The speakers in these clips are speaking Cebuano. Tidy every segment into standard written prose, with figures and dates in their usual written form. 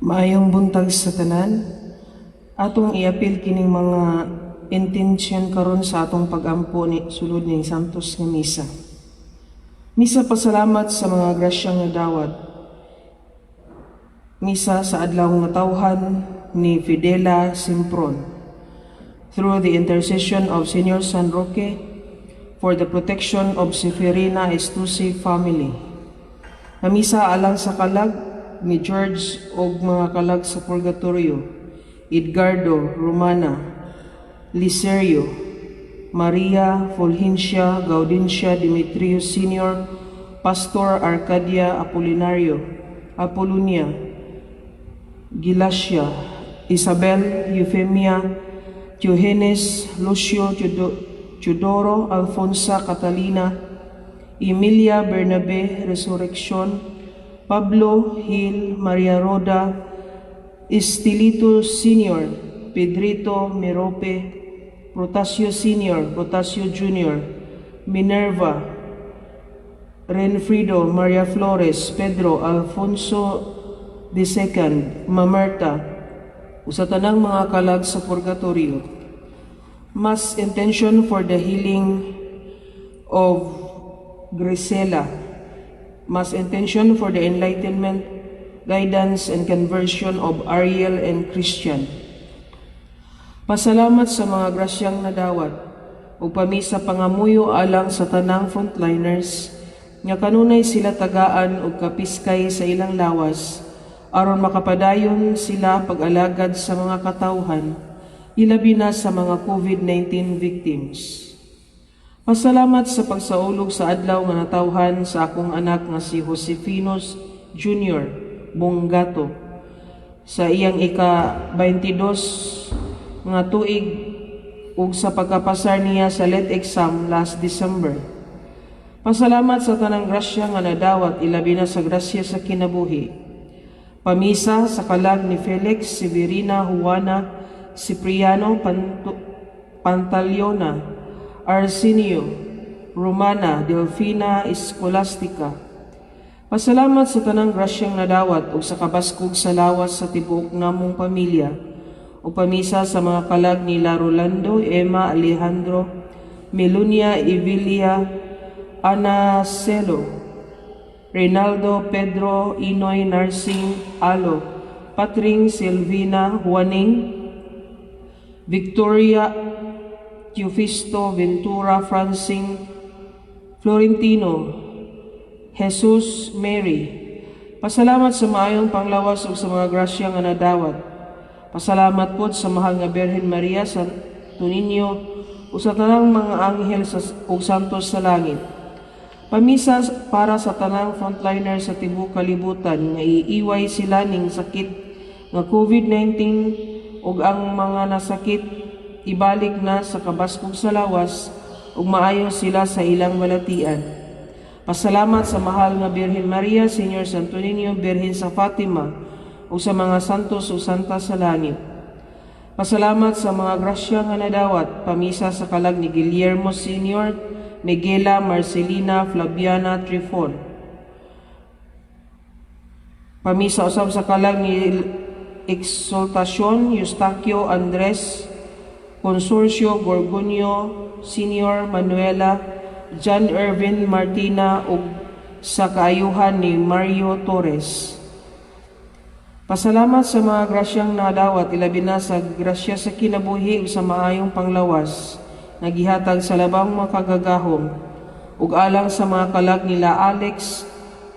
Maayong buntag sa tanan. Atong iapil kining mga intensyon karon sa atong pagampo ni sulod ning Santos nga Misa. Misa pasalamat sa mga grasyang nadawat. Misa sa adlaw nga tawhan ni Fidela Simpron. Through the intercession of Senior San Roque for the protection of Seferina Estusi family. Nga misa alang sa kalag ni George og mga kalag sa Purgatorio, Edgardo, Romana, Liserio, Maria, Fulgencia, Gaudencia, Demetrio Sr., Pastor Arcadia Apolinario, Apolonia, Gilasia, Isabel, Euphemia, Teogenes, Lucio, Teodoro, Alfonsa, Catalina, Emilia, Bernabe, Resurrección, Pablo, Gil, Maria Roda, Estelito Sr., Pedrito Merope, Protasio Sr., Protasio Jr., Minerva, Renfrido, Maria Flores, Pedro, Alfonso II, Mamerta, ug sa tanang mga kalag sa Purgatorio. Mass intention for the healing of Grisela. Mass intention for the enlightenment, guidance, and conversion of Ariel and Christian. Pasalamat sa mga grasyang nadawat ug pamisa pangamuyo alang sa tanang frontliners nga kanunay sila tagaan og kapiskay sa ilang lawas aron makapadayon sila pag-alagad sa mga katawhan, ilabi na sa mga COVID-19 victims. Pasalamat sa pagsaulog sa adlaw nga natawhan sa akong anak nga si Josefinos Jr. Bongato sa iyang ika-22 nga tuig ug sa pagkapasar niya sa LET exam last December. Pasalamat sa tanang grasya nga nadawat, ilabi na sa grasya sa kinabuhi. Pamisa sa kalag ni Felix, Severina, Juana, Cipriano, Pantaleona, Arsenio, Romana, Delfina, Escolastica. Pasalamat sa tanang grasyang nadawat ug sa kabaskog sa lawas sa tibuok namong pamilya. Ug pamisa sa mga kalag nila Rolando, Emma, Alejandro, Melunia, Evilia, Anacelo, Reynaldo, Pedro, Inoy, Narsing, Alo, Patring, Silvina, Juaning, Victoria, Teofisto, Ventura, Francing, Florentino, Jesus, Mary. Pasalamat sa maayong panglawas ug sa mga grasya nga nadawat. Pasalamat pod sa mahal nga Birhen Maria, Santo Niño, ug sa tanang mga anghel ug santos sa langit. Pamisa para sa tanang frontliner sa tibuok kalibutan nga iiway sila ning sakit nga COVID-19 ug ang mga nasakit ibalik na sa kabaskog sa lawas ug maayo sila sa ilang balatian. Pasalamat sa mahal nga Birhen Maria, Señor Santo Niño, Birhen sa Fatima, ug sa mga santos ug santa sa langit. Pasalamat sa mga grasya nga nadawat, pamisa sa kalag ni Guillermo Sr., Miguela, Marcelina, Flaviana, Trifon. Pamisa usab sa kalag ni Exaltacion, Eustaquio, Andres, Consorcio, Gorgonio, Senior, Manuela, John Irvin, Martina, ug sa kaayuhan ni Mario Torres. Pasalamat sa mga grasyang nadawat, ilabi na sa grasya sa kinabuhi ug sa maayong panglawas, nga gihatag sa labang makagagahom, ug alang sa mga kalag nila Alex,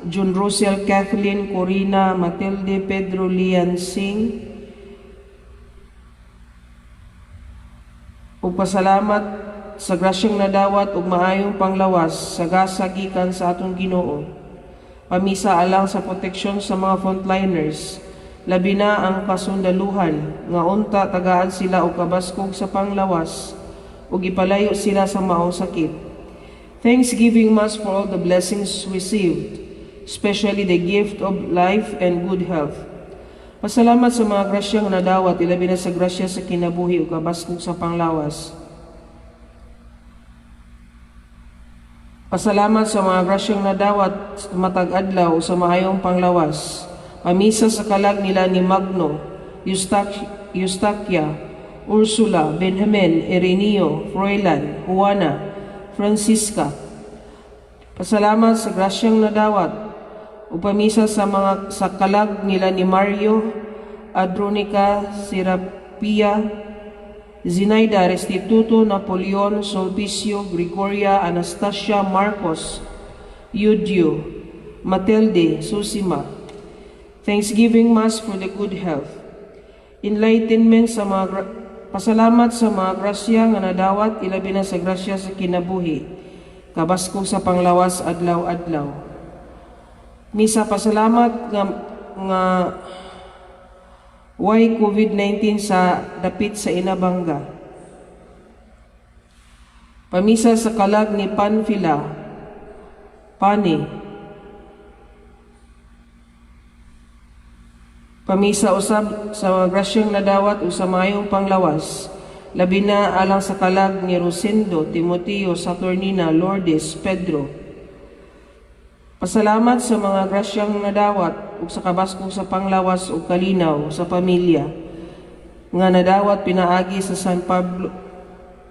John Russell, Kathleen, Corina, Matilde, Pedro, Lian Singh, ug pasalamat sa grasyang nadawat ug maayong panglawas sa gasa gikan sa atong Ginoo. Pamisa alang sa proteksyon sa mga frontliners, labi na ang kasundaluhan, nga unta tagaan sila og kabaskog sa panglawas ug ipalayo sila sa maong sakit. Thanksgiving Mass for all the blessings received, especially the gift of life and good health. Pasalamat sa mga grasyang nadawat, ilabi na sa grasya sa kinabuhi ug kabaskog sa panglawas. Pasalamat sa mga grasyang nadawat matag adlaw sa maayong panglawas. Pamisa sa kalag nila ni Magno, Eustaquia, Ursula, Benjamin, Ireneo, Froilan, Juana, Francisca. Pasalamat sa grasyang nadawat ug pamisa sa kalag nila ni Mario, Adronica, Serapia, Zinaida, Restituto, Napoleon, Sulpicio, Gregoria, Anastasia, Marcos, Yudio, Matilde, Susima. Thanksgiving Mass for the good health. Enlightenment sa mga pasalamat sa mga grasya nga nadawat, ilabi na sa grasya sa kinabuhi. Kabaskog sa panglawas adlaw-adlaw. Misa pasalamat nga way COVID-19 sa dapit sa Inabanga. Pamisa sa kalag ni Panfila, Pani. Pamisa usab sa mga grasyang nadawat ug sa maayong panglawas. Labi na alang sa kalag ni Rosendo, Timoteo, Saturnina, Lourdes, Pedro. Pasalamat sa mga grasyang nadawat ug sa kabaskog sa panglawas ug kalinaw sa pamilya nga nadawat pinaagi sa San Pablo,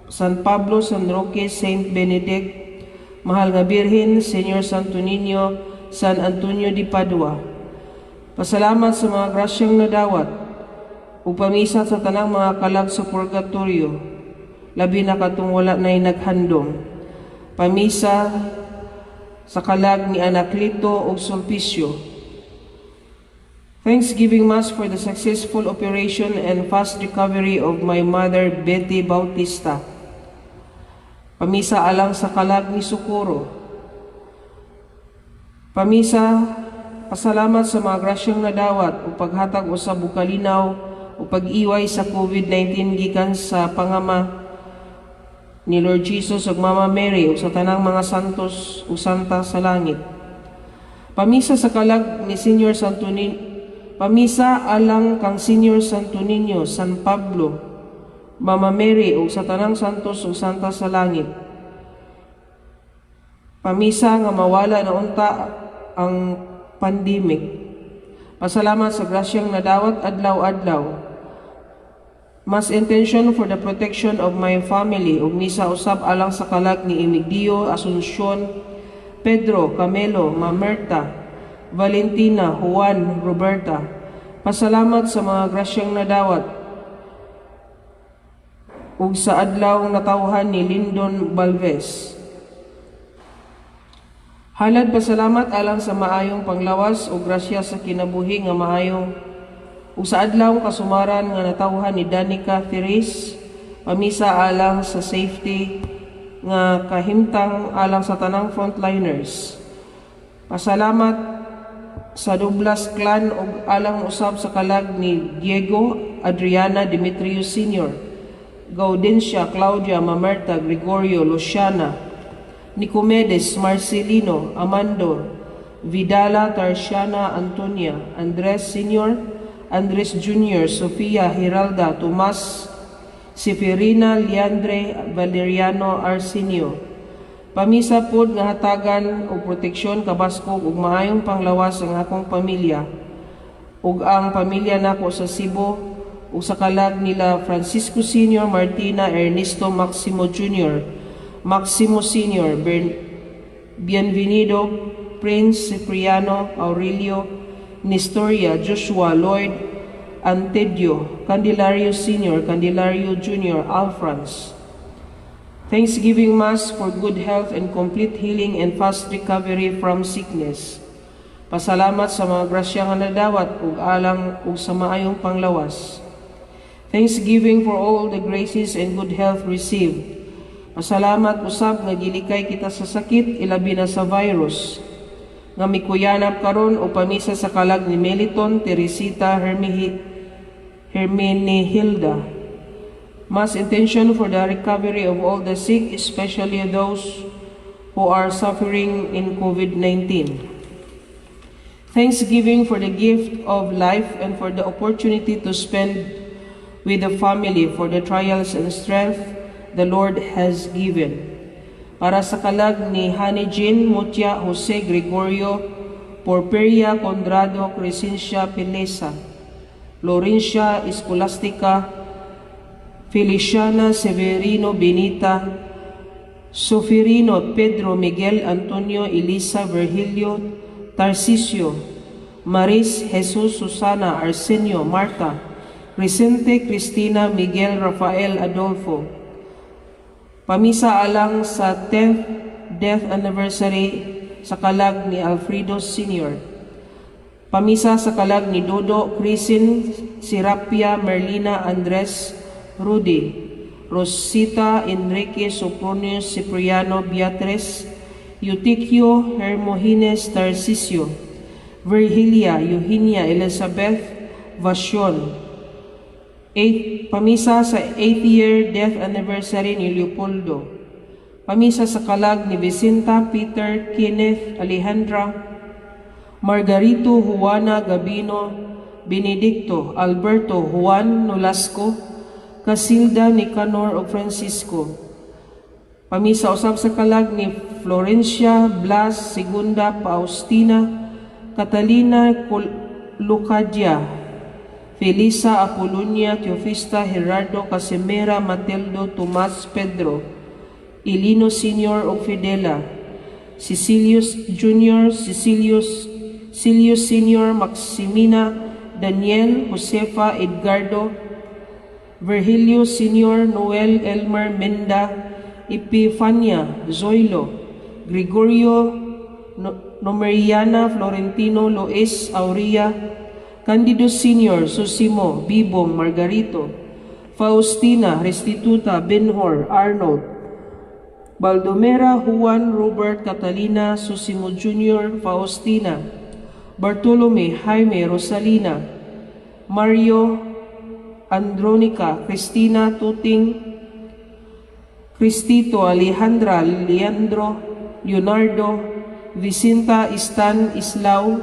San Pablo, San Roque, Saint Benedict, Mahal nga Birhen, Señor Santo Niño, San Antonio de Padua. Pasalamat sa mga grasyang nadawat ug pamisa sa tanang mga kalag sa purgatorio, labi na katong wala na'y naghandom. Pamisa sa kalag ni Anacleto ug Sulpicio. Thanksgiving Mass for the successful operation and fast recovery of my mother, Betty Bautista. Pamisa alang sa kalag ni Socorro. Pamisa pasalamat sa mga grasyang nadawat ug paghatag usab og kalinaw ug pag-iway sa COVID-19 gikan sa pangama ni Lord Jesus ug Mama Mary ug sa tanang mga santos ug santa sa langit. Pamisa sa kalag ni Senior Santo Niño. Pamisa alang kang Senior Santo Niño, San Pablo, Mama Mary ug sa tanang santos ug santa sa langit. Pamisa nga mawala na unta ang pandemic. Pasalamat sa grasyang nadawat adlaw-adlaw. Mass intention for the protection of my family ug misa usab alang sa kalag ni Emigdio, Asuncion, Pedro, Camelo, Mamerta, Valentina, Juan, Roberta. Pasalamat sa mga grasyang nadawat ug sa adlaw natawhan ni Lindon Balves. Halad pasalamat alang sa maayong panglawas ug grasya sa kinabuhi nga maayong ug sa adlaw kasumaran nga natawhan ni Danica Therese. Pamisa alang sa safety nga kahimtang alang sa tanang frontliners. Pasalamat sa Douglas clan ug alang usab sa kalag ni Diego, Adriana, Demetrio Sr., Gaudencia, Claudia, Mamerta, Gregorio, Luciana, Nicomedes, Marcelino, Amando, Vidala, Tarsiana, Antonia, Andres Sr., Andres Jr., Sofia, Giralda, Tomas, Seferina, Leandre, Valeriano, Arsenio. Pamisa pod nga hatagan og proteksyon, kabaskog ug maayong panglawas ang akong pamilya ug ang pamilya nako sa Cebu ug sa kalag nila Francisco Sr., Martina, Ernesto, Maximo Jr., Maximo Sr., Bienvenido, Prince Cipriano, Aurelio, Nestoria, Joshua, Lloyd, Antedio, Candelario Sr., Candelario Jr., Alfrans. Thanksgiving Mass for good health and complete healing and fast recovery from sickness. Pasalamat sa mga grasya nga nadawat ug alang ug sa maayong panglawas. Thanksgiving for all the graces and good health received. Pasalamat usab nga gilikay kita sa sakit, ilabi na sa virus nga mikuyanap karon o pamisa sa kalag ni Meliton, Teresita, Hermenehilda. Mass intention for the recovery of all the sick, especially those who are suffering in COVID-19. Thanksgiving for the gift of life and for the opportunity to spend with the family, for the trials and strength the Lord has given. Para sa kalag ni Honey Jean, Mutia, Jose Gregorio, Porperia, Conrado, Crescencia, Pelesa, Lorencia, Escolastica, Feliciana, Severino, Benita, Soferino, Pedro, Miguel, Antonio, Elisa, Virgilio, Tarcisio, Maris, Jesus, Susana, Arsenio, Marta, Crescente, Cristina, Miguel, Rafael, Adolfo. Pamisa alang sa 10th death anniversary sa kalag ni Alfredo Sr. Pamisa sa kalag ni Dodo, Crisin, Serapia, Merlina, Andres, Rudy, Rosita, Enrique, Sopronius, Cipriano, Beatriz, Eutiquio, Hermogenes, Tarcisio, Virgilia, Eugenia, Elizabeth, Vasion. Eighth, pamisa sa 8th year death anniversary ni Leopoldo. Pamisa sa kalag ni Vicenta, Peter, Kenneth, Alejandra, Margarito, Juana, Gabino, Benedicto, Alberto, Juan, Nolasco, Casilda, Nicanor ug Francisco. Pamisa usab sa kalag ni Florencia, Blas, Segunda, Faustina, Catalina, Lucadia, Felisa, Apolonia, Teofista, Gerardo, Casimira, Matildo, Tomas, Pedro, Elino Sr. ug Fidela, Cecilius Jr., Cecilius, Celius Sr., Maximina, Daniel, Josefa, Edgardo, Virgilio Sr., Noel, Elmer, Menda, Epifania, Zoilo, Gregorio, Nomeriana, Florentino, Lois, Aurea, Candido Sr., Susimo, Bibong, Margarito, Faustina, Restituta, Benhor, Arnold, Baldomera, Juan, Robert, Catalina, Susimo Jr., Faustina, Bartolome, Jaime, Rosalina, Mario, Andronica, Cristina, Tuting, Cristito, Alejandra, Leandro, Leonardo, Vicenta, Istan, Islao,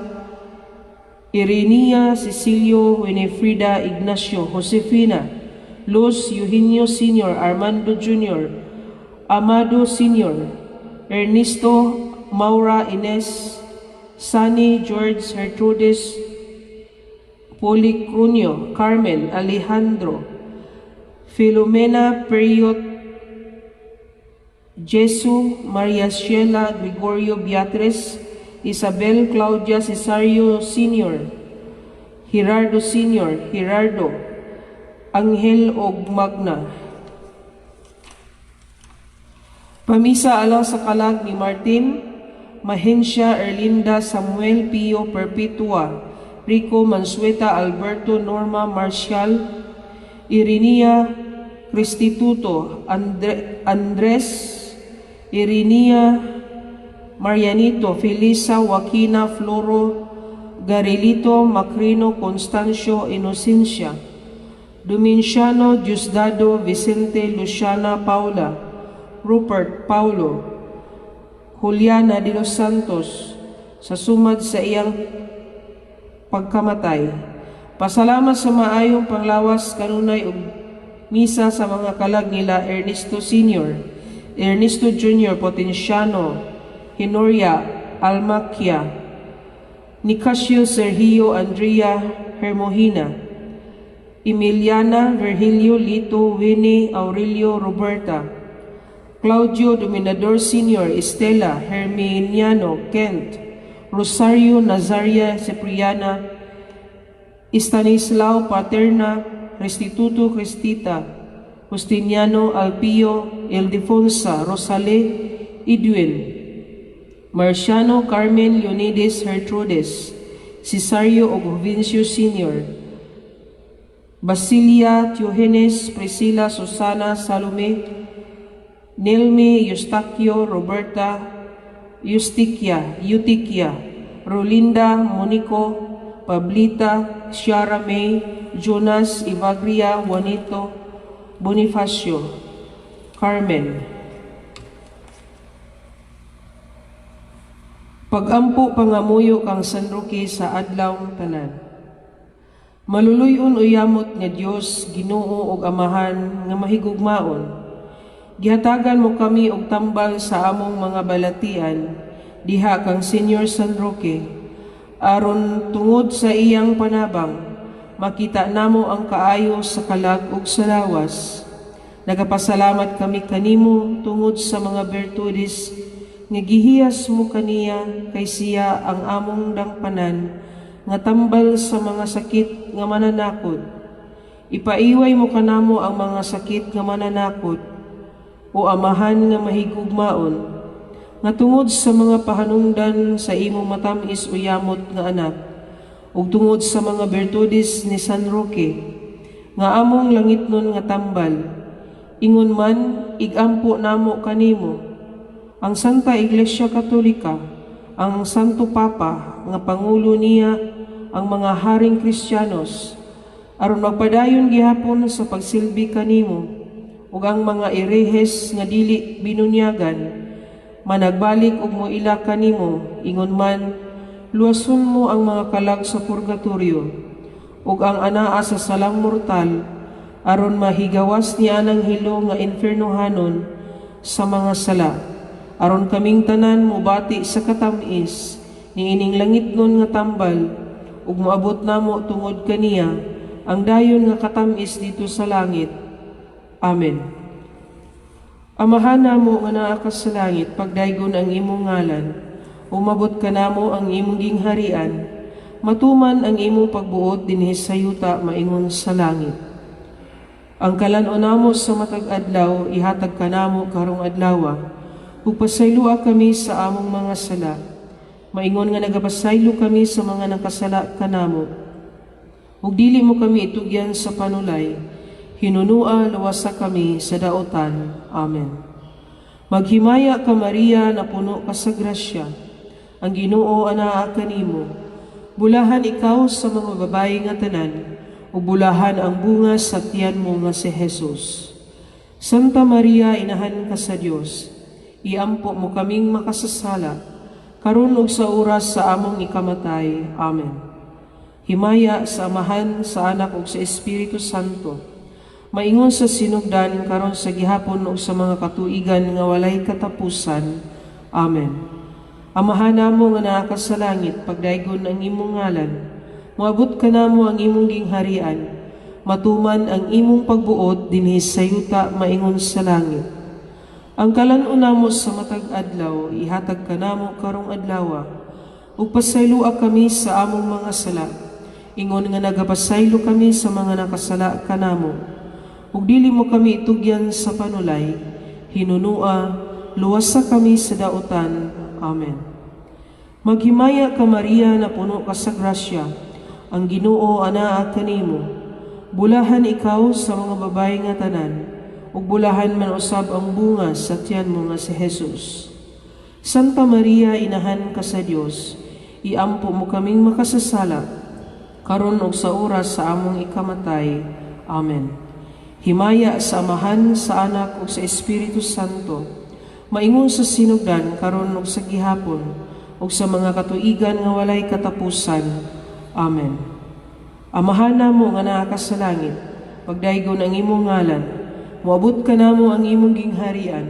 Irenia, Cecilio, Winifrida, Ignacio, Josefina, Luz, Eugenio Sr., Armando Jr., Amado Sr., Ernesto, Maura, Ines, Sunny, George, Gertrudes, Policronio, Carmen, Alejandro, Filomena, Periot, Jesu, Maria Sheila, Gregorio, Beatriz, Isabel, Claudia, Cesario Sr., Gerardo Sr., Gerardo, Angel og Magna. Pamisa alang sa kalag ni Martin, Mahensya, Erlinda, Samuel, Pio, Perpetua, Rico, Mansueta, Alberto, Norma, Marcial, Irinea, Restituto, Andres, Irinea, Marianito, Felisa, Joaquina, Floro, Garilito, Macrino, Constancio, Inocencia, Dominciano, Diosdado, Vicente, Luciana, Paula, Rupert, Paulo, Juliana de los Santos, sa sumad sa iyang pagkamatay. Pasalamat sa maayong panglawas kanunay ug misa sa mga kalag nila Ernesto Sr., Ernesto Jr., Potenciano, Hinoria, Almaquia, Nicasio, Sergio, Andrea, Hermogina, Emiliana, Virgilio, Lito, Winnie, Aurelio, Roberta, Claudio Dominador Sr., Estela, Herminiano, Kent, Rosario, Nazaria, Cipriana, Estanislao, Paterna, Restituto, Cristita, Justiniano, Alpio, Ildefonsa, Rosale, Edwin, Marciano, Carmen, Leonides, Gertrudes, Cesario ug Jovencio Sr., Basilia, Teogenes, Priscilla, Susana, Salome, Nelmi, Eustaquio, Roberta, Eustiquia, Eutiquia, Rolinda, Monico, Pablita, Ciara May, Jonas, Evagria, Juanito, Bonifacio, Carmen. Pagampo pangamuyo kang San Roque sa adlaw tanan. Maluluy-on o yamot nga Dios, Ginoo ug Amahan nga mahigugmaon. Gihatagan mo kami og tambal sa among mga balatian diha kang Senior San Roque. Aron tungod sa iyang panabang, makita namo ang kaayo sa kalag ug sa lawas. Nagapasalamat kami kanimo tungod sa mga bertudes nga gihiyas mo kaniya, kay siya ang among dangpanan nga tambal sa mga sakit nga mananakod. Ipaiway mo kanamo ang mga sakit nga mananakod, o Amahan nga mahigugmaon, nga tungod sa mga pahanungdan sa imong matamis o yamot nga anak, ug tungod sa mga bertudes ni San Roque, nga among langitnon nga tambal, ingon man igampo namo kanimo, ang Santa Iglesia Katolika, ang Santo Papa nga pangulo niya ang mga haring Kristiyanos, aron magpadayon gihapon sa pagsilbi kanimo, ug ang mga erehes nga dili binunyagan managbalik ug moila kanimo, ingon man luwason mo ang mga kalag sa purgatorio ug ang anaa sa salang mortal, aron mahigawas niya ang hilo nga infernohanon sa mga sala, aron kaming tanan mobati sa katamis niining langitnon nga tambal ug moabot namo tungod kaniya ang dayon nga katamis didto sa langit. Amen. Amahan namo nga naa ka sa langit, pagdaygon ang imong ngalan. Umabot kanamo ang imong gingharian. Matuman ang imong pagbuot dinhi sa yuta maingon sa langit. Ang kalan-on namo sa matag adlaw ihatag kanamo karong adlaw. Ug pasayloa kami sa among mga sala, maingon nga nagapasaylo kami sa mga nakasala kanamo. Ug dili mo kami itugyan sa panulay, hinunua luwasa kami sa daotan. Amen. Maghimaya ka, Maria, napuno ka sa grasya. Ang Ginoo anaa kanimo. Bulahan ikaw sa mga babayi nga tanan, ug bulahan ang bunga sa tiyan mo nga si Jesus. Santa Maria, inahan ka sa Dios, iampo mo kaming makasasala, karon ug sa oras sa among ikamatay. Amen. Himaya sa Amahan, sa Anak ug sa Espiritu Santo. Maingon sa sinugdan, karon sa gihapon ug sa mga katuigan nga walay katapusan. Amen. Amahan namo nga naa ka sa langit, pagdaygon ang imong ngalan. Moabot kanamo ang imong gingharian. Matuman ang imong pagbuot dinhi sa yuta maingon sa langit. Ang kalan-on namo sa matag adlaw ihatag kanamo karong adlaw. Ug pasayloa kami sa among mga sala, ingon nga nagapasaylo kami sa mga nakasala kanamo. Ug dili mo kami itugyan sa panulay, hinunua luwasa kami sa daotan. Amen. Maghimaya ka, Maria, napuno ka sa grasya. Ang Ginoo anaa kanimo. Bulahan ikaw sa mga babayi nga tanan, ug bulahan man usab ang bunga sa tiyan mo nga si Jesus. Santa Maria, inahan ka sa Dios, iampo mo kaming makasasala, karon ug sa oras sa among ikamatay. Amen. Himaya sa Amahan, sa Anak ug sa Espiritu Santo. Maingon sa sinugdan, karon ug sa gihapon ug sa mga katuigan nga walay katapusan. Amen. Amahan namo nga naa ka sa langit, pagdaygon ang imong ngalan. Moabot kanamo ang imong gingharian.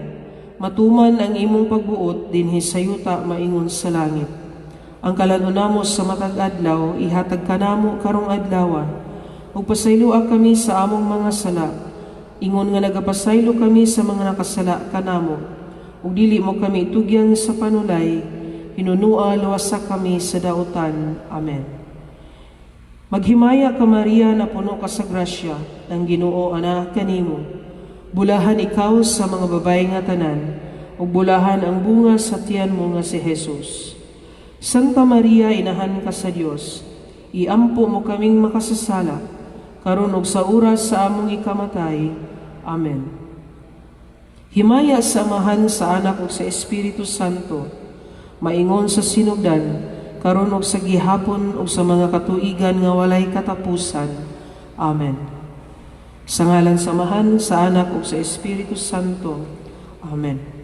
Matuman ang imong pagbuot dinhi sa yuta maingon sa langit. Ang kalan-on namo sa matag adlaw ihatag kanamo karong adlaw. Ug pasayloa kami sa among mga sala, ingon nga nagapasaylo kami sa mga nakasala kanamo. Ug dili mo kami itugyan sa panulay, hinunua luwasa kami sa daotan. Amen. Maghimaya ka, Maria, napuno ka sa grasya, ang Ginoo anaa kanimo. Bulahan ikaw sa mga babayi nga tanan, ug bulahan ang bunga sa tiyan mo nga si Jesus. Santa Maria, inahan ka sa Dios, iampo mo kaming makasasala, karon ug sa oras sa among ikamatay. Amen. Himaya sa Amahan, sa Anak ug sa Espiritu Santo, maingon sa sinugdan, karon ug sa gihapon ug sa mga katuigan nga walay katapusan. Amen. Sa ngalan sa Amahan, sa Anak ug sa Espiritu Santo. Amen.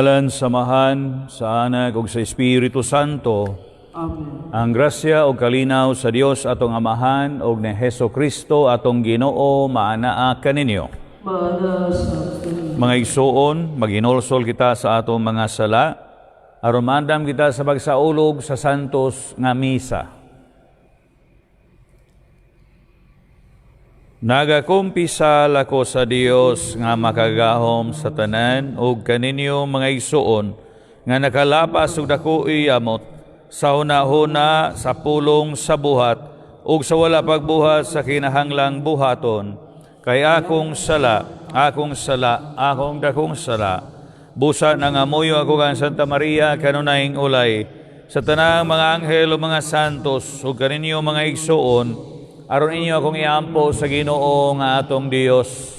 Ngalan sa Amahan, sa Anak ug sa Espiritu Santo. Amen. Ang grasya ug kalinaw sa Dios atong Amahan ug ni Hesus Kristo atong Ginoo maanaa kaninyo. Maana sa kaninyong. Mga igsuon, maghinulsol kita sa atong mga sala aron maandam kita sa pagsaulog sa santos nga misa. Nagakumpisal ako sa Dios nga makagahom sa tanan ug kaninyo, mga igsuon, nga nakalapas og dako amot sa hunahuna, sa pulong, sa buhat ug sa wala pagbuhat sa kinahanglang buhaton, kay akong sala, akong sala, akong dakong sala. Busa nangamuyo ako kang Santa Maria, kanunayng ulay, sa tanang mga anghel ug mga santos, ug kaninyo, mga igsuon, aron inyo akong iampo sa Ginoo nga atong Dios.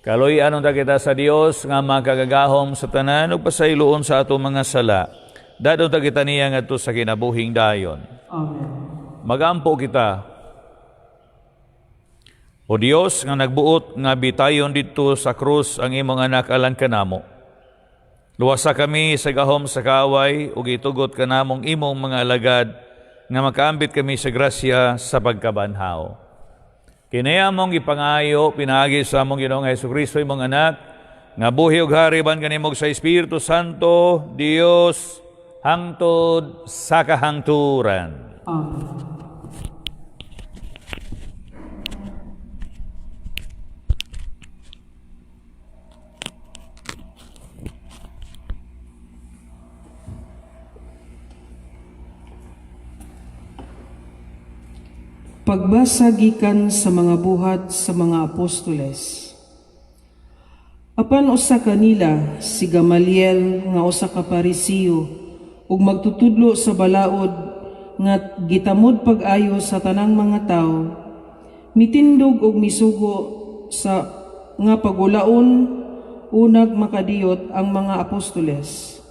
Kaluy-an unta kita sa Dios nga makagagahom sa tanan ug pasayloon sa atong mga sala. Dad-on ta kita niya ngadto sa kinabuhing dayon. Amen. Magampo kita. O Dios nga nagbuot nga bitayon didto sa krus ang imong anak alang kanamo, luwasa kami sa gahom sa kaaway ug itugot kanamong imong mga alagad nga makaambit kami sa grasya sa pagkabanhaw. Kini among gipangayo pinaagi sa among Ginoong Hesukristo, imong anak, nga buhi ug hari ban kanimo sa Espiritu Santo, Dios, hangtod sa kahangturan. Amen. Pagbasa gikan sa mga Buhat sa mga Apostoles. Apan usa kanila, si Gamaliel, nga usa ka Parisiyo ug magtutudlo sa balaod nga gitamod pag-ayo sa tanang mga tawo, mitindog og misugo sa nga pagulaon unag makadiyot ang mga apostoles.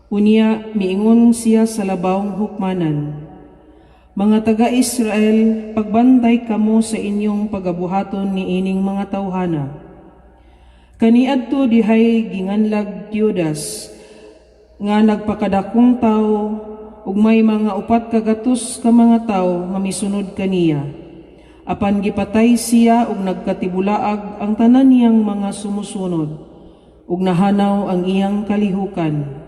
Unya miingon siya sa labawng hukmanan, "Mga taga-Israel, pagbantay kamo sa inyong pagabuhaton niining mga tawhana. Kaniadto dihay ginganlag Teudas nga nagpakadakong tawo ug may mga 400 ka mga tawo nga misunod kaniya. Apan gipatay siya ug nagkatibulaag ang tanan niyang mga sumusunod ug nahanaw ang iyang kalihukan.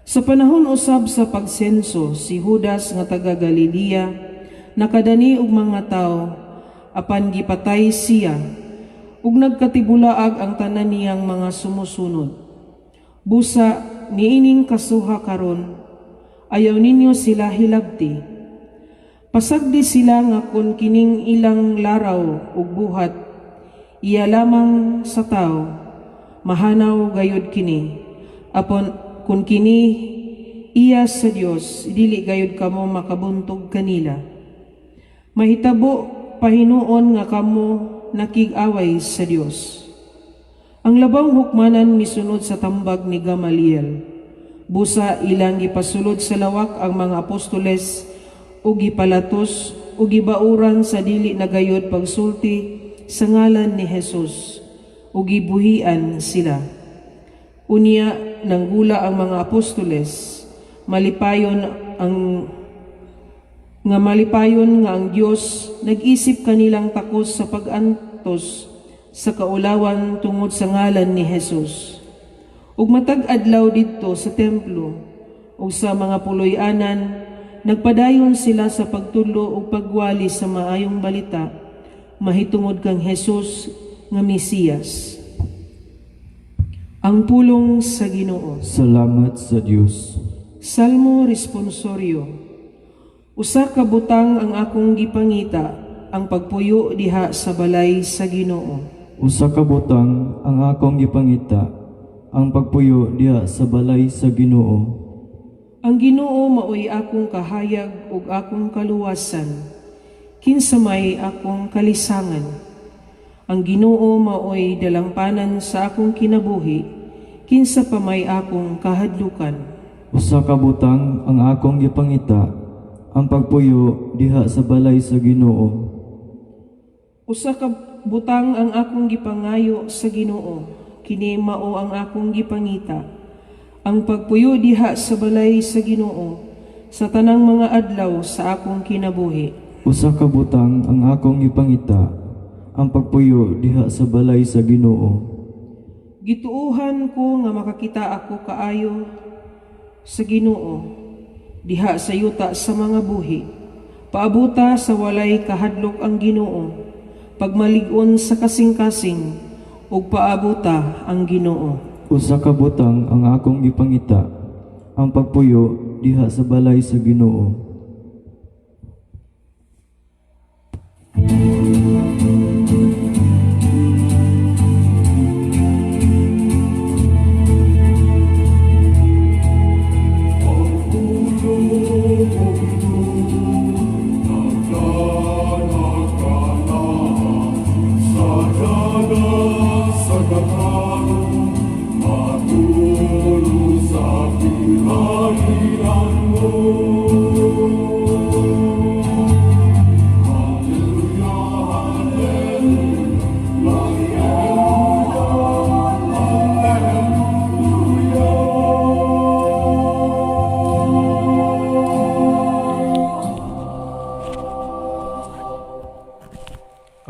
Sa panahon usab sa pagsenso, si Judas nga taga Galilea nakadani og mga tawo, apan gipatay siya ug nagkatibulaag ang tanan niyang mga sumusunod. Busa niining kasuha karon, ayaw ninyo sila hilabti. Pasagdi sila nga kon kining ilang laraw ug buhat iya lamang sa tawo, mahanaw gayud kini. Apan kun kini iya sa Dios, dili gayud kamo makabuntog kanila. Mahitabo pahinuon nga kamo nakig-away sa Dios." Ang labawng hukmanan misunod sa tambag ni Gamaliel. Busa ilang gipasulod sa lawak ang mga apostoles ug gipalatos ug gibauran sa dili na gayod pagsulti sa ngalan ni Jesus ug gibuhian sila. Unya nanggula ang mga apostoles, malipayon nga ang Dios nag-isip kanilang takos sa pag-antos sa kaulawan tungod sa ngalan ni Jesus. Ug matag adlaw didto sa templo ug sa mga puloy-anan, nagpadayon sila sa pagtudlo ug pagwali sa maayong balita mahitungod kang Jesus nga Mesiyas. Ang pulong sa Ginoo. Salamat sa Dios. Salmo Responsorio. Usa ka butang ang akong gipangita, ang pagpuyo diha sa balay sa Ginoo. Usa ka butang ang akong gipangita, ang pagpuyo diha sa balay sa Ginoo. Ang Ginoo maoy akong kahayag ug akong kaluwasan. Kinsa may akong kalisangan? Ang Ginoo maoy dalampanan sa akong kinabuhi. Kinsa pa may akong kahadlukan? Usa ka butang ang akong gipangita, ang pagpuyo diha sa balay sa Ginoo. Usa ka butang ang akong gipangayo sa Ginoo, Kini mao ang akong gipangita, ang pagpuyo diha sa balay sa Ginoo sa tanang mga adlaw sa akong kinabuhi. Usa ka butang ang akong gipangita, ang pagpuyo diha sa balay sa Ginoo. Gituohan ko nga makakita ako kaayo sa Ginoo diha sa yuta sa mga buhi. Paabuta sa walay kahadlok ang Ginoo, pagmalig-on sa kasing-kasing, ug paabuta ang Ginoo. Usa ka butang ang akong gipangita, ang pagpuyo diha sa balay sa Ginoo.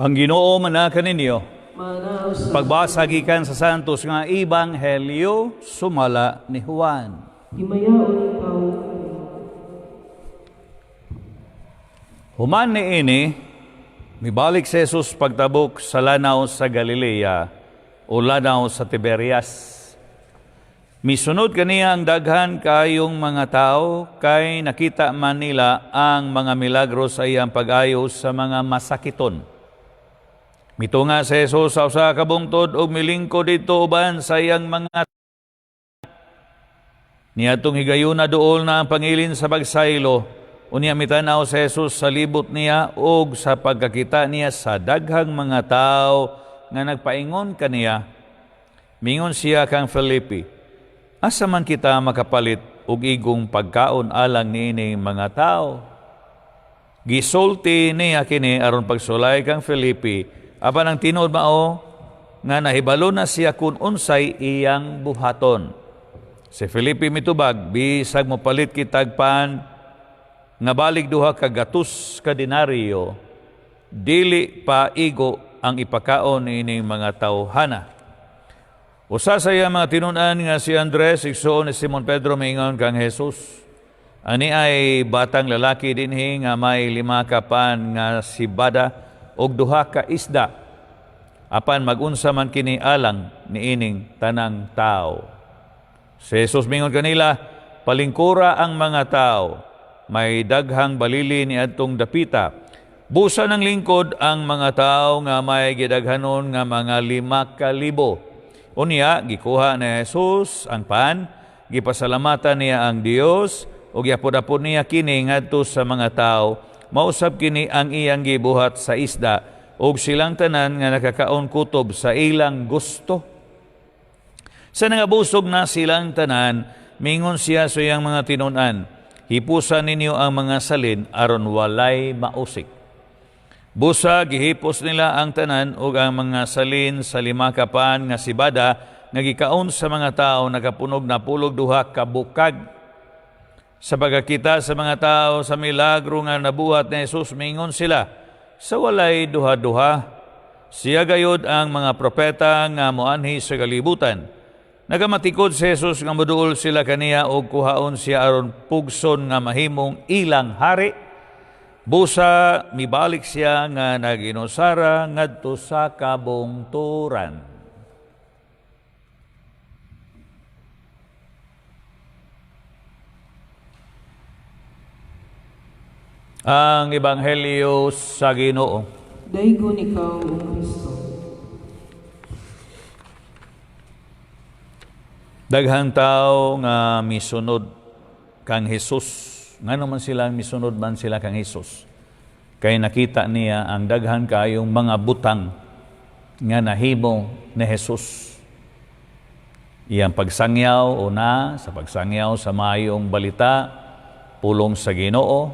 Ang Ginoo manaka ninyo. Pagbasa gikan sa Santos nga Ebanghelyo sumala ni Juan. Himayaon ikaw. Human niini, mibalik si Jesus pagtabok sa lanaw sa Galilea o lanaw sa Tiberias. Misunod kaniya ang daghan kayong mga tao kay nakita man nila ang mga milagro sa iyang pag-ayo sa mga masakiton. Mitunga si Jesus sa usa ka bungtod ug milingkod didto uban sa iyang mga. Niadtong higayuna duol na ang pangilin sa pagsaylo. Unya mitanaw si Jesus sa libot niya ug sa pagkakita niya sa daghang mga tao nga nagpaingon kaniya. Mingon siya kang Felipe, "Asa man kita makapalit og igong pagkaon alang niining mga tao?" Gisulti niya kini aron pagsulay kang Felipe, apan ang tinuod mao nga nahibalo na siya kung unsay iyang buhaton. Si Felipe mitubag, "Bisag mopalit kitag pan nga balig 200 ka denaryo, dili pa igo ang ipakaon niining mga tawhana." Usa sa iyang mga tinun-an nga si Andres, igsuon ni Simon Pedro, miingon kang Jesus, "Ani ay batang lalaki dinhi nga may 5 ka pan nga sibada ug 2 ka isda. Apan magunsa man kini alang niining tanang tao?" Si Jesus mingon kanila, "Palingkura ang mga tao." May daghang balili ni adtong dapita. Busa ng lingkod ang mga tao nga may gidaghanon nga mga 5,000. Unya, gikuha ni Jesus ang pan, gipasalamatan niya ang Dios, ug giapod-apod niya kini ngadto sa mga tao. Mausab kini ang iyang gibuhat sa isda, ug silang tanan nga nakakaon kutob sa ilang gusto. Sa nangabusog na silang tanan, mingon siya sa iyang mga tinun-an, "Hipusa ninyo ang mga salin aron walay mausik." Busa gihipos nila ang tanan ug ang mga salin sa 5 ka pan nga sibada nga gikaon sa mga tao nakapunog na 72 ka bukag. Sa pagkakita sa mga tao sa milagro nga nabuhat ni Jesus, mingon sila, "Sa walay duha-duha, siya gayod ang mga propeta nga moanhi sa kalibutan." Nagamatikod si Jesus nga moduol sila kaniya og kuhaon siya aron pugson nga mahimong ilang hari. Busa mibalik siya nga naginusara ngadto sa kabungturan. Ang Ebanghelyo sa Ginoo. Daygon ikaw, O Kristo. Daghang tao nga misunod kang Hesus. Ngano man sila misunod man sila kang Hesus? Kay nakita niya ang daghan kaayong mga butang nga nahimo ni Hesus. Iyang pagsangyaw, una, sa pagsangyaw sa maayong balita, pulong sa Ginoo,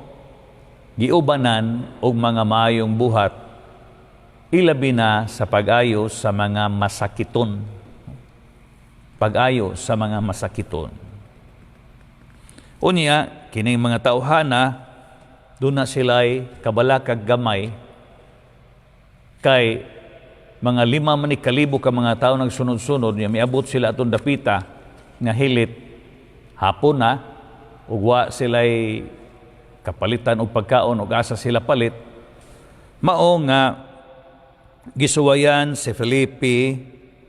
giubanan og mga maayong buhat, ilabi na sa pag-ayo sa mga masakiton. Pag-ayo sa mga masakiton. Unya, kining mga tauhana, duna sila'y kabalakag gamay kay mga 5 man ni kalibo ka mga tao nagsunod-sunod niya, miabot sila atong dapita nga hilit hapon na ug wa sila'y kapalitan og pagkaon ug asa sila palit. Mao nga gisuwayan si Felipe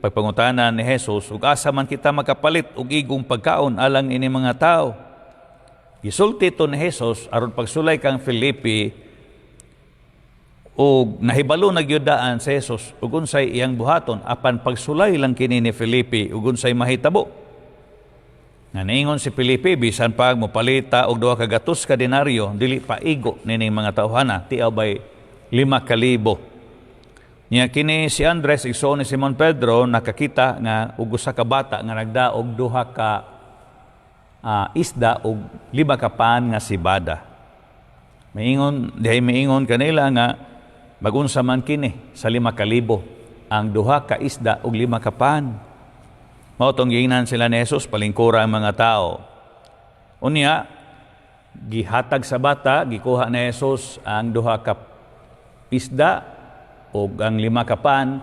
pagpangutana ni Jesus ug asa man kita makapalit og igong pagkaon alang ini mga tao. Gisulti to ni Jesus aron pagsulay kang Felipe ug nahibalo na gyud daan sa Jesus ug unsay iyang buhaton, apan pagsulay lang kini ni Felipe ug unsay mahitabo. Nga niingon si Felipe, bisan pag mopalita og 200 ka denaryo, dili pa igo nining mga tawhana, tiaw bay 5,000. Nya kini si Andres, igsoon ni Simon Pedro, nakakita nga og usa ka bata nga nagdaog duha ka isda og 5 ka pan nga sibada. Maingon, dihay miingon kanila nga magunsa man kini sa 5,000 ang duha ka isda ug 5 ka pan. Mao tong giingnan sila ni Jesus, palingkura ang mga tao. Unya, gihatag sa bata, gikuha ni Jesus ang duha ka isda ug ang 5 ka pan.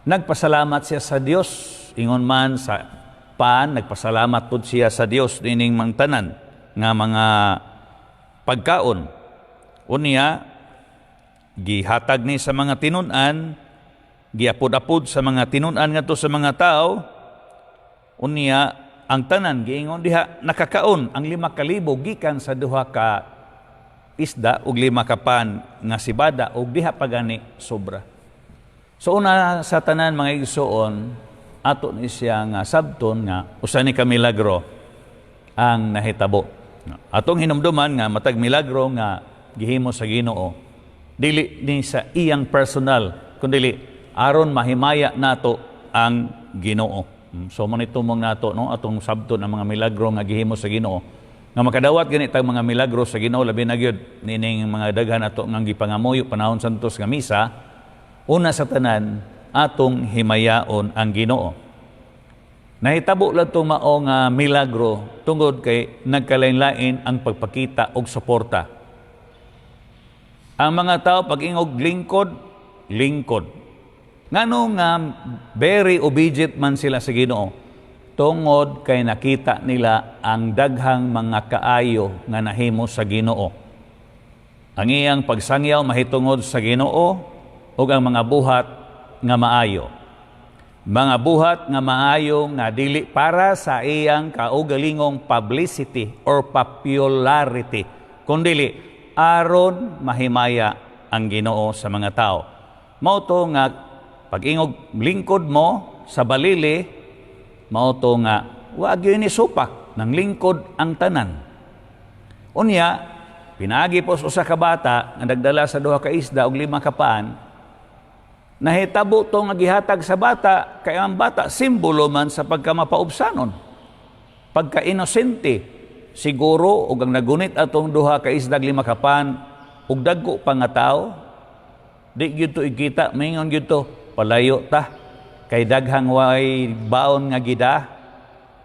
Nagpasalamat siya sa Dios. Ingon man sa pan, nagpasalamat pud siya sa Dios nining mangtanan nga mga pagkaon. Unya, gihatag ni sa mga tinun-an, giapod-apod sa mga tinun-an ngadto sa mga tao. Unya, ang tanan giingon diha nakakaon ang 5,000 gikan sa duha ka isda ug 5 ka pan nga sibada ug diha pa gani sobra. So una sa tanan, mga igsuon, ato ni siya nga sabton nga usa ni ka milagro ang nahitabo. Atong hinumduman nga matag milagro nga gihimo sa Ginoo, dili ni sa iyang personal, kundi aron mahimaya nato ang Ginoo. So man itumong nato, no, atong sabton ang mga milagro nga gihimo sa Ginoo. Nga makadawat gani tag mga milagro sa Ginoo, labi na gyud nining mga daghan ato nga gipangamuyo panahon santos nga misa, una sa tanan atong himayaon ang Ginoo. Nahitabo lang itong mao nga milagro tungod kay nagkalain-lain ang pagpakita og suporta. Ang mga tao pag ingog lingkod, lingkod. Ngano nga very obedient man sila sa Ginoo? Tungod kay nakita nila ang daghang mga kaayo nga nahimo sa Ginoo. Ang iyang pagsangyaw mahitungod sa Ginoo ug ang mga buhat nga maayo. Mga buhat nga maayo nga dili para sa iyang kaugalingong publicity or popularity, kundili aron mahimaya ang Ginoo sa mga tao. Mao to nga pag-ingog lingkod mo sa balili, mao to nga wa gyud ni supak nang lingkod ang tanan. Unya, pinaagi po sa usa ka bata nga nagdala sa duha ka isda ug 5 ka pan. Nahitabo to nga gihatag sa bata kay ang bata simbolo man sa pagkamapaubsanon. Pagka-inosente siguro og ang nagunit atong duha ka isda ug 5 ka pan ug dagko pa nga tao, di gyud to ikita, maingon gyud to, palayo ta kay daghang way baon nga gida.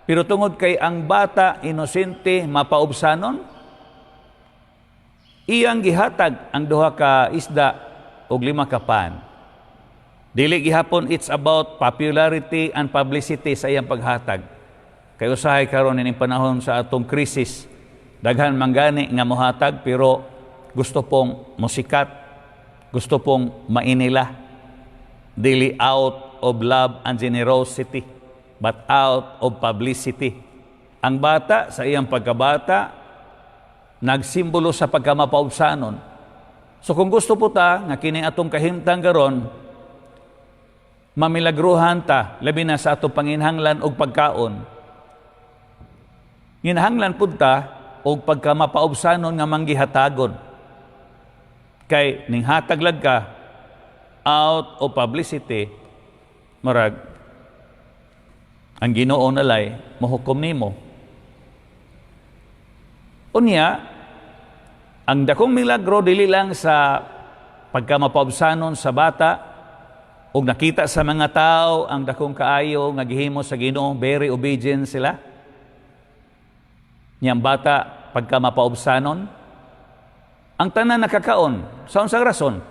Pero tungod kay ang bata inosente, mapaubsanon, iyang gihatag ang duha ka isda ug 5 ka pan. Dili gihapon it's about popularity and publicity sa iyang paghatag. Kay usahay karon ining panahon sa atong krisis, daghan man gani nga mohatag pero gusto pong musikat, gusto pong mainila. Dili out of love and generosity, but out of publicity. Ang bata sa iyang pagkabata nagsimbolo sa pagkamapaubsanon. So kung gusto po ta nga kini atong kahimtang karon mamilagruhan ta, labi na sa atong panginhanglan og pagkaon. Ginahanglan pud ta og pagkamapaubsanon nga manggihatagon. Kay ning hatag lag ka out of publicity, marag ang Ginoo nalay mohukom nimo. Unya, ang dakong milagro dili lang sa pagkamapaubsanon sa bata, Ug nakita sa mga tao ang dakong kaayo nga gihimo sa Ginoo, very obedient sila. Niyang bata pagka mapaubsanon, ang tanan nakakaon. Sa unsang rason?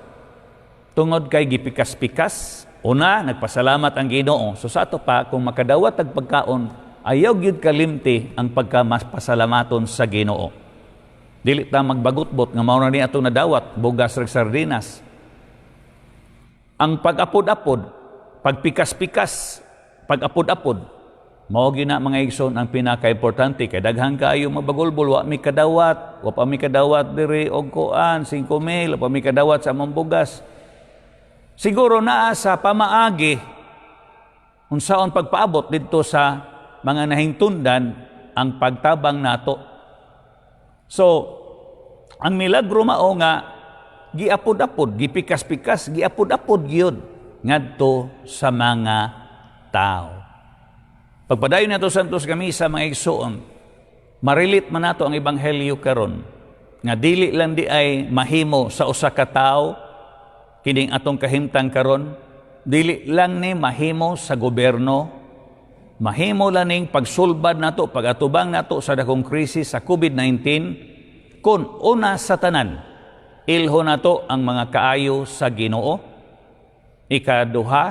Tungod kay gipikas-pikas, una, nagpasalamat ang Ginoo. So sa ato pa, kung makadawat ang pagkaon, ayaw gyud kalimti ang pagka mas pasalamaton sa Ginoo. Dili ta magbagutbot nga mao na ni atong nadawat, bugas rag sardinas. Ang pag-apod-apod, pagpikas-pikas, pag-apod-apod, mao gyud na, mga igsoon, ang pinaka-importante kay daghan kaayo mabagulbol, wa mi kadawat, wa pa mi kadawat diri og kuan 5 mil, wa pa mi kadawat sa among bugas. Siguro naa sa pamaagi unsaon pagpaabot didto sa mga nahingtundan ang pagtabang nato. So, ang milagro mao nga giapod-apod, gipikas-pikas, giapod-apod gyud ngadto sa mga tao. Pagpadayon nato sa Santos nga Misa, mga igsoon, ma-relate man nato ang ebanghelyo karon nga dili lang di ay mahimo sa usa ka tawo kining atong kahimtang karon, dili lang ni mahimo sa gobyerno, mahimo lang ning pagsulbad nato, pagatubang nato sa dakong krisis sa COVID-19 kung una sa tanan ilho nato ang mga kaayo sa Ginoo, ikaduha,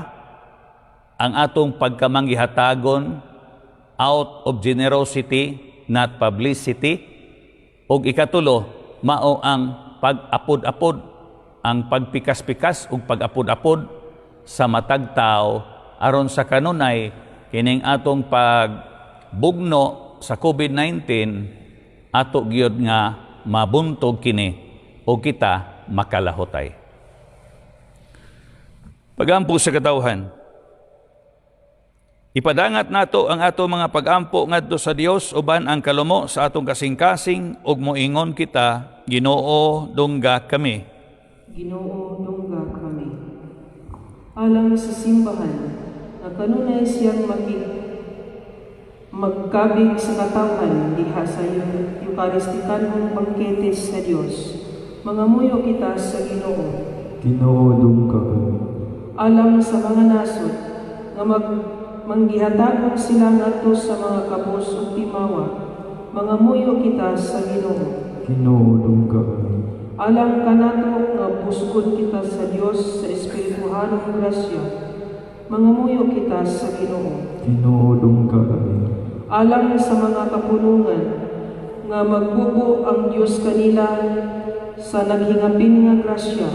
ang atong pagkamanggihatagon out of generosity, not publicity, ug ikatulo, mao ang pag-apod-apod, ang pagpikas-pikas ug pag-apod-apod sa matag tao aron sa kanunay kining atong pagbugno sa COVID-19, ato gyud nga mabuntog kini o kita makalahutay. Pagampo sa katawhan. Ipadangat nato ang ato mga pagampo ngadto sa Dios uban ang kalumo sa atong kasing-kasing ug moingon kita, Ginoo, dungga kami. Ginoo, dungga kami. Alang sa simbahan, na kanunay siyang magkabig sa katawhan diha sa Eukaristikanhong bangkete sa Dios, mangamuyo kita sa Ginoo. Ginoo, dungga kami. Alang sa mga nasod, nga manggihatagon sila ngadto sa mga kabos ug timawa, mangamuyo kita sa Ginoo. Ginoo, dungga kami. Alang kanato nga busgon kita sa Dios sa espirituhanong grasya, mangamuyo kita sa Ginoo. Ginoo, dungga kami. Alang sa mga kapulungan nga magbubo ang Dios kanila sa naghingapin nga grasya,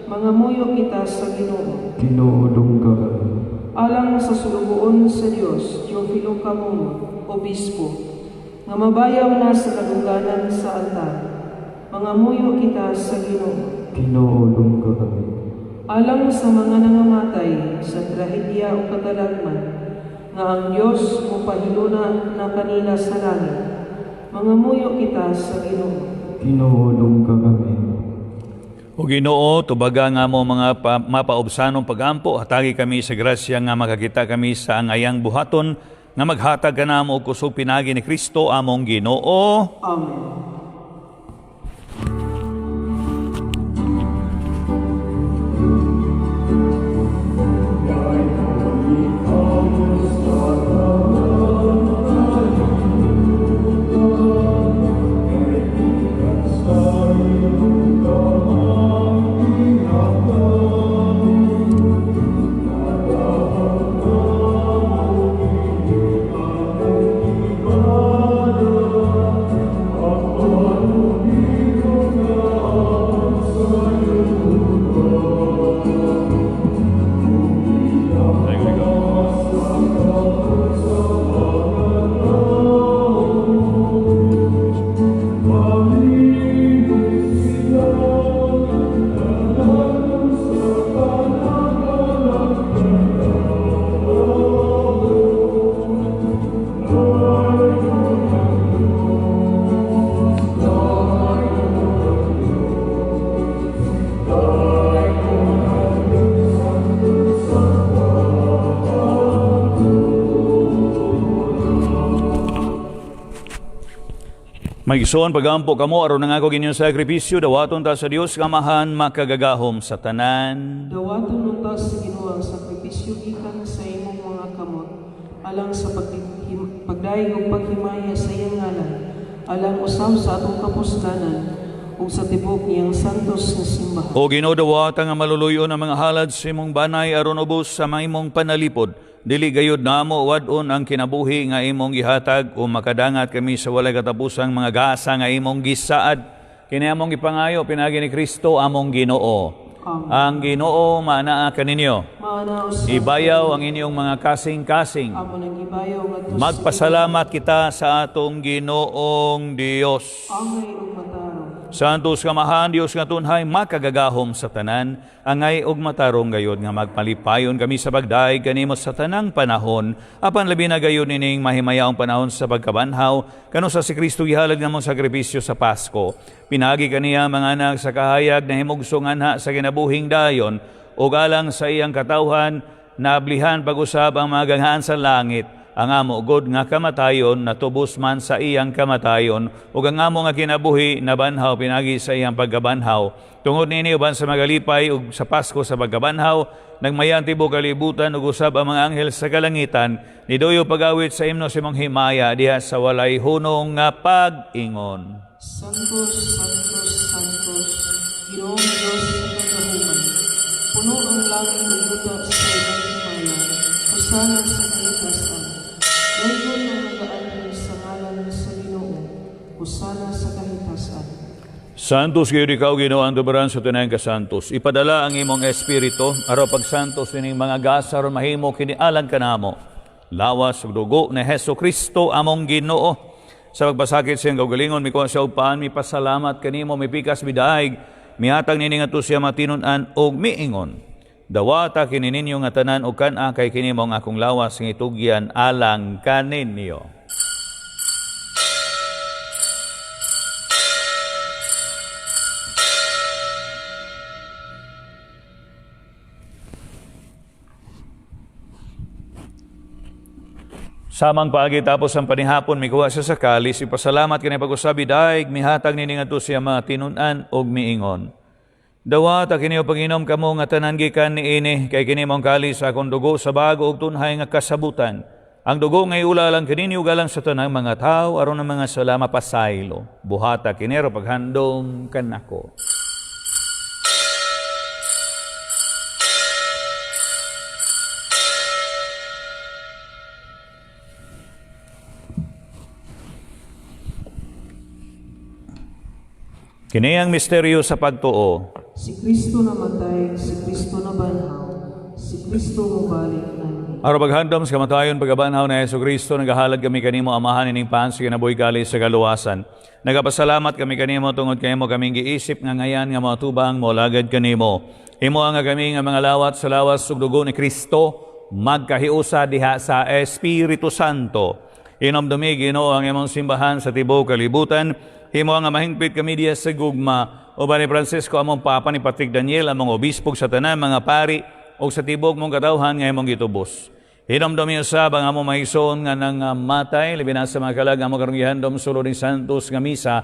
mangamuyo kita sa Ginoo. Ginoo, dungga kami. Alang sa sulugoon sa Dios, Teofilo Camumo, Obispo, nga mabayaw na sa kadungganan sa altar, mangamuyo kita sa Ginoo. Ginoo, dungga kami. Alang sa mga nangamatay sa trahedya o katalagman, nga ang Dios mopahiluna na kanila sa langit, mangamuyo kita sa Ginoo. Ginoo, dungga kami. O Ginoo, tubaga nga mo mga mapaubsanong pagampo, hatagi kami sa grasya nga makakita kami sa angayang buhaton, nga maghatag kanamo og kusog pinagi ni Kristo among Ginoo. Amen. Mga igsoon, pagampo kamo aron nangako inyong sakripisyo, dawaton ta sa Dios nga Amahan makagagahom sa tanan. Dawaton unta sa Ginoo ang sakripisyo gikan sa imong mga kamot alang sa pagdayeg ug paghimaya sa iyang ngalan, alang usab sa atong kapuskanan ug sa tibuok niyang santos nga simbahan. O Ginoo, dawata nga maluluyon ang mga halad sa imong banay aron ubos sa imong panalipod. Dili gayud namo wad-on ang kinabuhi nga imong gihatag o makadangat kami sa walay katapusang mga gasa nga imong gisaad. Kini among gipangayo pinaagi ni Kristo among Ginoo. Amen. Ang Ginoo maanaa kaninyo. Maana usab Ibayaw ang inyong mga kasing-kasing. amo nang ibayaw ngadto sa Magpasalamat kita sa atong Ginoong Dios. Angay ug matarong. Santos Kamahan, Dios nga tunhay, makagagahom sa tanan, angay og matarong gayod nga magpalipayon kami sa pagdaig kanimo sa tanang panahon, apan labi na gayod nining mahimayaong panahon sa pagkabanhaw, kano sa si Kristo gihalad namong sakripisyo sa Pasko. Pinagi kaniya mga anak sa kahayag na himugso nganha sa kinabuhing dayon, ug alang sa iyang katawhan, naablihan pag-usab ang mga ganghaan sa langit, ang amo god nga kamatayon natubos man sa iyang kamatayon ug ang amo nga kinabuhi nabanhaw pinagi sa iyang pagkabanhaw. Tungod niini uban sa magalipay ug sa Pasko sa pagkabanhaw, nagmaya ang tibuok kalibutan ug usab ang mga anghel sa kalangitan niduyo pagawit sa imno sa imong himaya diha sa walay hunong nga pag-ingon. Santos, Santos, Santos, Ginoong Dios sa kagahuman. Puno ang langit ug yuta sa imong himaya. Hosana sa kahitasan. Dayon ang nagaanhi sa ngalan sa Ginoo. Hosana sa kahitasan. Santos gayud ikaw Ginoo ang tubaran sa tanang kasantos. Ipadala ang imong espiritu aron pagsantos ining mga gasa aron mahimo kini alang kanamo. Lawas ug dugo ni Hesus Kristo among Ginoo. Sa pagpasakit sa iyang kaugalingon mikuha siya og paan, mipasalamat kanimo, mipikas, midaig, mihatag nini ngadto siya matinun-an og miingon. Dawata kini ninyo nga tanan og kan-a kay kini mao ang akong lawas nga itugyan alang kaninyo. Samang paagi tapos ang panihapon, mikuha siya sa kalis, ipasalamat kini pag-usabi, daig, mihatag nini ngadto siya mga tinun-an og miingon. Dawata kini o pag-inom kamo nga tanan gikan niini, kay kini mong kalis sa akong dugo sa bago ug tunhay nga kasabutan. Ang dugo nga iula lang kaninyo galang sa tanang mga tao aron ang mga sala mapasaylo. Buhata kini ro paghandom kanako. Kini ang misteryo sa pagtuo. Si Kristo namatay, si Kristo nabanhaw, si Kristo mobalik anhi. Aron paghandom sa kamatayon pagkabanhaw ni Hesus Kristo, nagahalad kami kanimo Amahan ining pan sa kinabuhi kalis sa kaluwasan. Nagapasalamat kami kanimo tungod kay imo kaming giisip nga ngayan nga moatubang molagad kanimo. Himo nga kami nga mga lawat sa lawas ug dugo ni Kristo magkahiusa diha sa Espiritu Santo. Inomdumi Ginoo ang imong simbahan sa tibuok kalibutan. Himo nga mahingpit kami diha sa gugma uban ni Francisco among Papa, ni Patrick Daniel among obispo, sa tanan mga pari ug sa tibuok mong katawhan nga imong gitubos. Hinomdumi usab ang among mga igsoon nga nangamatay, labi na sa mga kalag among karong gihandom sulod ning santos nga misa,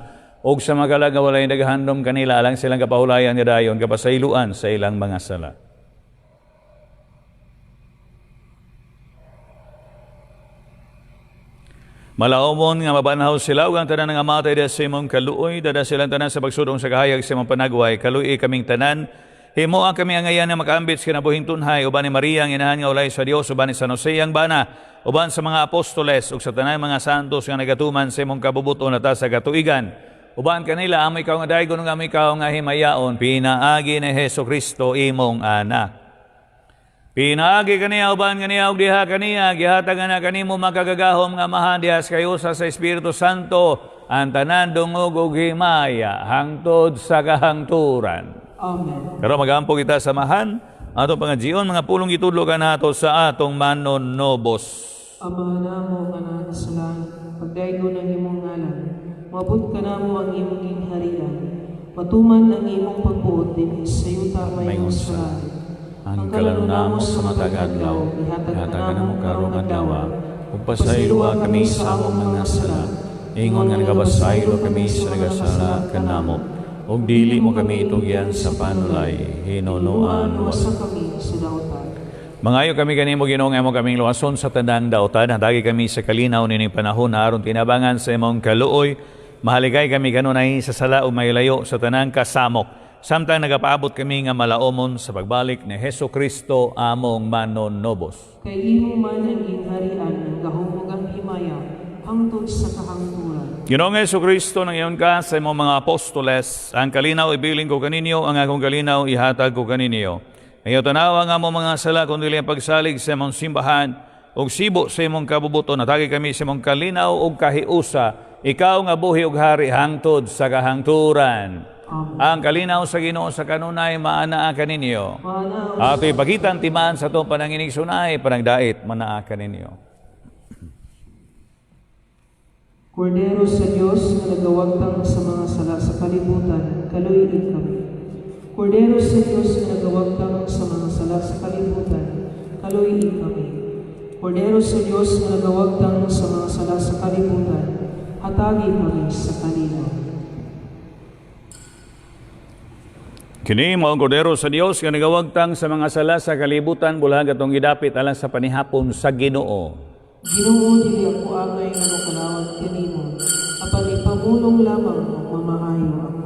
ug sa mga kalag nga walay naghandom kanila alang silang kapahulayan nga dayon kapasayloan sa ilang mga sala. Malaumon nga mabanhaw sila ug ang tanan nga matay diha sa imong kaluoy, dada silang tanan sa pagsudong sa kahayag sa imong panagway. Kaluoy kaming tanan. Himoa kami ang ngayan nga makaambit sa kinabuhing tunhay uban ni Maria ang inahan nga ulay sa Dios, uban ni San Jose ang bana, uban sa mga apostoles ug sa tanan mga santos nga nagatuman sa imong kabubuton ata sa katuigan. Uban kanila amo ikaw nga daygon ug amo ikaw nga himayaon pinaagi ni Hesus Kristo imong anak. Pinaagi kaniya uban kaniya ug diha kaniya gihatag na kanimo makagagahom nga Amahan diha sa kayusa sa Espiritu Santo ang tanan dungog ug himaya hangtod sa kahangturan. Amen. Pero magampo kita sa Amahan atong pangajion mga pulong gitudlo kanato sa atong manonobos. Ama namo nga naa sa langit, pagdaygon ang imong ngalan, moabot kanamo ang imong gingharian, matuman ang imong pagbuot dinhi sa yuta mayon sa langit. Ang kalaro namo sa matag adlaw, ihatag kanamo karong adlaw, ug pasayloa kami sa among mga sala, Ingon nga nagapasaylo kami sa nagasala kanamo. Ug dili mo kami itugyan sa panulay, hinunuan Hinunuan wasa kami sa dautan. Mangayo kami kanimo, Ginoo, nga imo kaming luwason sa tanang dautan. Hatagi kami sa kalinaw nining panahon aron tinabangan sa imong kaluoy. Mahaligay kami kanunay sa sala ug maylayo sa tanang kasamok, samtang nagapaabot kami nga malaomon sa pagbalik ni Hesus Kristo among manonobos. Kay imo man ang gingharian, ang gahom ug ang himaya, hangtod sa kahangturan. Ginoong Hesus Kristo, nang-ingon ka sa imong mga apostoles, "Ang kalinaw ibilin ko kaninyo, ang akong kalinaw ihatag ko kaninyo." Ayaw tanawa ang among mga sala, kundi ang pagsalig sa imong simbahan, ug sibo sa imong kabubuton, hatagi kami sa imong kalinaw ug kahiusa, ikaw nga buhi ug hari hangtod sa kahangturan. Amen. Ang kalinaw sa Ginoo sa kanunay maanaa kaninyo. Maanaa. Ato ipagitan timaan sa atong pananginigsunay, panagdait, manaa kaninyo. Kordero sa Dios nga nagawagtang sa mga sala sa kalibutan, kaluy-i kami. Kordero sa Dios nga nagawagtang sa mga sala sa kalibutan, kaluy-i kami. Kordero sa Dios nga nagawagtang sa mga sala sa kalibutan, hatagi kami sa kalinaw. Kini mao ang Kordero sa Dios nga nagawagtang sa mga sala sa kalibutan, bulag atong gidapit alang sa panihapon sa Ginoo. Ginoo, dili ako angay nga mokalawat kanimo, apan ipamulong lamang ug mamaayo ako.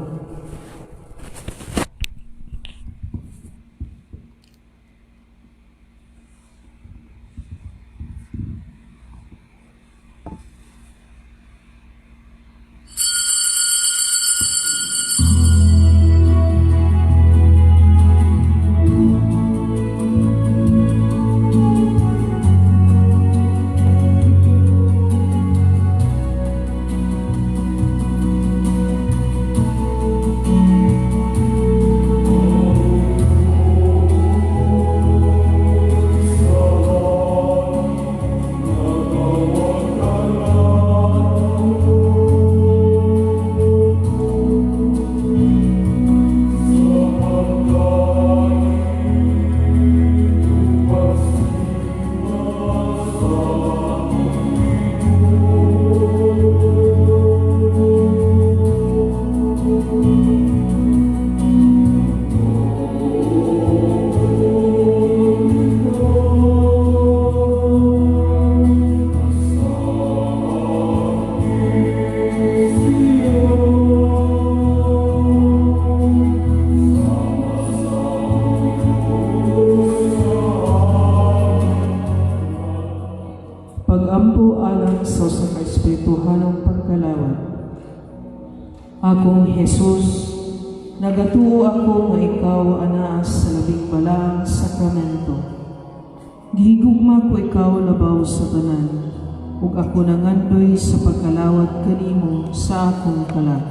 Pag-ampo alang sa usa ka espirituhanong pagkalawat. Akong Jesus, nagatuo ako nga ikaw anaa sa labing balaang sakramento. Gihigugma ko ikaw labaw sa tanan, ug ako nangandoy sa pagkalawat kanimo sa akong kalag.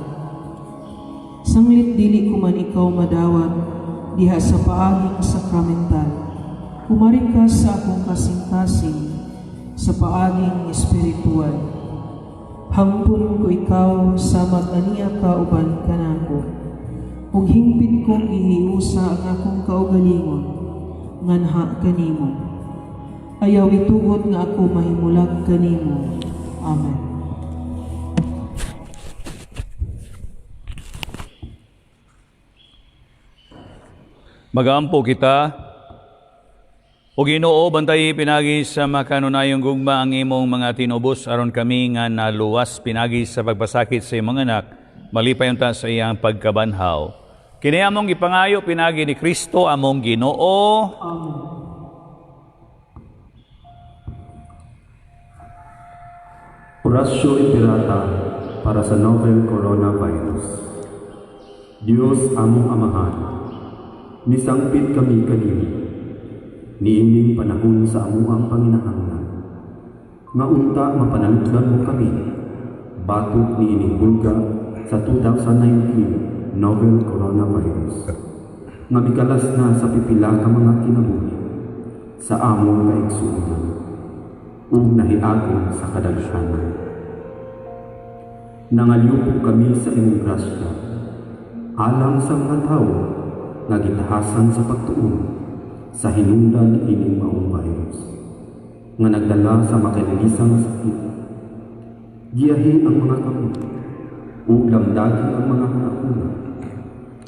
Sanglit dili ko man ikaw madawat diha sa paaging sakramental, kumari ka sa akong kasing-kasing sa paaging espiritual. Hangpon ko ikaw samag ania ka uban kanako, ug hingpit kong gihiusa ang akong kaugalingon nganha kanimo. Ayaw itugot nga ako mahimulag kanimo. Amen. Magampo kita. O Ginoo, bantayi pinagi sa makanunayong gugma ang imong mga tinubos aron kami nga naluwas pinagi sa pagpasakit sa imong anak, malipay unta sa iyang pagkabanhaw. Kini among gipangayo pinagi ni Kristo among Ginoo. Amen. Oratio Imperata para sa novel coronavirus. Diyos among Amahan, nisangpit kami kanimo niining panahon sa amuang panginahanglan, nga unta mapanalipdan mo kami batok niining hulga sa 2019 novel coronavirus nga mikalas na sa pipila ka mga kinabuhi sa among kaigsuonan ug nahiagon sa kadaghanan. Nangalyupo kami sa imong grasya alang sa mga tawo nga gitahasan sa pagtuon sa hinungdan ining maong virus nga nagdala sa makalilisang sakit. Giyahi ang mga kamot ug lamdagi ang mga hunahuna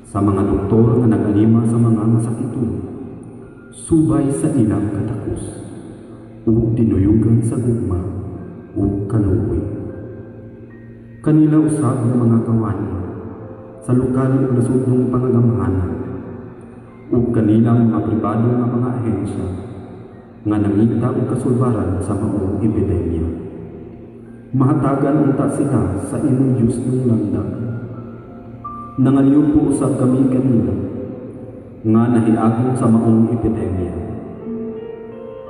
sa mga doktor nga nagalima sa mga masakiton subay sa ilang katakos ug dinuyugan sa gugma ug kaluoy. Kanila usab nga mga kawani sa lokal ug nasudnong pangagamhanan ug kanilang mga pribado nga mga ahensya nga nangita og kasulbaran sa maong epidemya. Mahatagan unta sila sa imong Diyos ng langdag. Nangalyupo usab kami kanila nga nahiagom sa maong epidemya.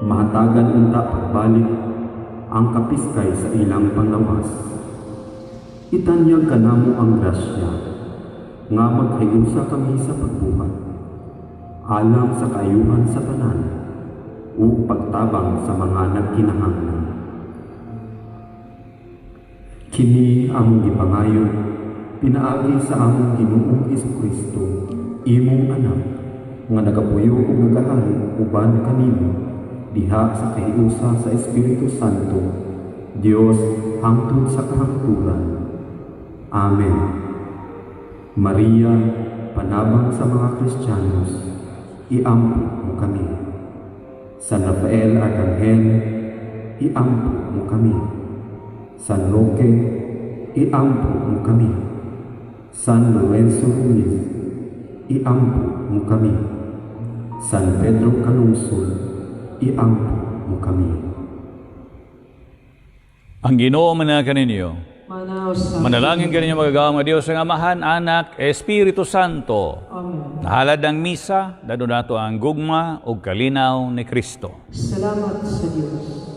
Mahatagan unta pagbalik ang kapiskay sa ilang panglawas. Itanyag kanamo ang grasya nga maghiusa kami sa pagbuhat alang sa kaayuhan sa tanan ug pagtabang sa mga nagkinahanglan. Kini among gipangayo pinaagi sa among Ginoong Hesukristo, imong Anak, nga nagapuyo ug nagahari uban kanimo diha sa kahiusa sa Espiritu Santo, Dios, hangtod sa kahangturan. Amen. Maria, panabang sa mga Kristiyanos, iampo mo kami. San Rafael Arkanghel, iampo mo kami. San Roque, iampo mo kami. San Lorenzo Ruiz, iampo mo kami. San Pedro Calungsod, iampo mo kami. Ang Ginoo manaa kaninyo. Manaa usab. Manalangin kaninyo makagagahom nga Dios ang Amahan, Anak, Espiritu Santo. Amen. Nahalad ang misa, dadon nato ang gugma ug kalinaw ni Kristo. Salamat sa Diyos.